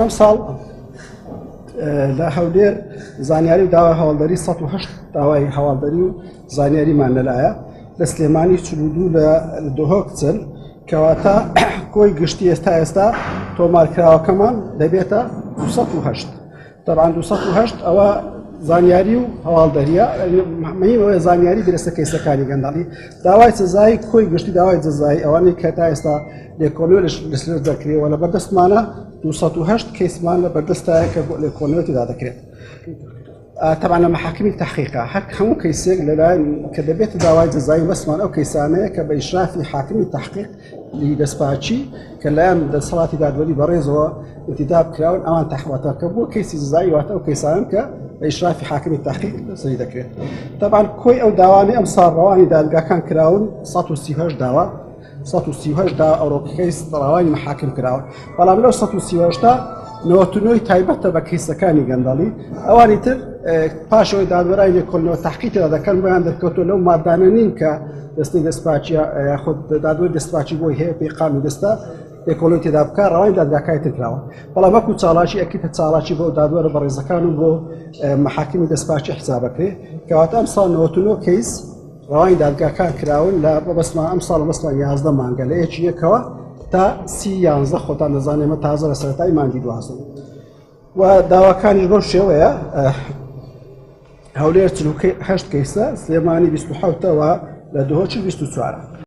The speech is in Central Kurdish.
ئەمساڵ لە هەولێر زانیاری و داوای هەواڵدەری 108 داوای هەواڵدەری و زانیاریمان لەلایە لە سلێمانی 42 لە دهۆک چل کەواتە کۆی گشتی ئێستا ئێستا تۆمارکراوەکەمان دەبێتە 208. تەبعەن 208 ئەوە زانیاری و هەواڵدەریە مهمەوە زانیاری درستە کەیسەکانی گەندەڵی داوای سزایی کۆی گشتی داوای جزایی ئەوانەی کە تا ئێستا لێکۆڵینەوە لەسەر دەکرێەوە لە بەردەستمانە 208 کەیسمان لە بەردەستایە کە لێکۆڵینەوە تێدا دەکرێت. تەبعا لە محاکمی تحقیقە هەر هەموو کەیسێک لەلایەن کە دەبێت داوای جزایی بەسمان ئەو کەیسانەیە کە بە ئیشرافی حاکمی تحقیق لی دەستپاکی کە لایەن دەسەڵاتی دادوەری بەڕێزەوە انتداب کراون ئەوان تەحواتە کە بۆ کەیسی جزایی واتە ئەو کەیسانن کە بە ئیشرافی حاکمی تحقیق لەسەری دەکرێت. تەبعا کۆی ئەو داوانەی ئەم ساڵ ڕەوانی دادگاکان کراون 138 داوا 138 دا ئەوڕۆکەکەی ڕەوانی محاکم کراوە، بەڵام لەو 138 تا 99 تایبەتە بە کەیسەکانی گەندەڵی، ئەوانی تر پاشەوەی دادوەرای لێکۆڵینەوە تحقیق تێدا دەکەن بۆیان دەرکەوتووە لەو مادانە نین کە دەستەی دەستپاکی یاخود دادوەری دەستپاکی بۆی هەیە پێی قانون دەستە لێکۆڵینەوەی تێدا بکە ڕەوانی دادگاکانی تر کراوە، بەڵام وەکو چاڵاکی ئەکیتە چاڵاکی بۆ دادوەرە بەڕێزەکان و بۆ محاکمی دەستپاکی حسابەکرێ، کەواتە ئەم ساڵ 99 کەیس ڕەوانی دادگاکان کراون لە بەسمان ئەم ساڵ بەسمان 11 مانگە لە یەکی یەکەوە تا سی یانزە، خۆتان دەزانێت ئێمە تازە لە سەرەتای مانگی دوازدە و داواکانیش بەو شێوەیە هەولێر 48 کەیسە، سلێمانی 27ەوە لە دهۆکی 24.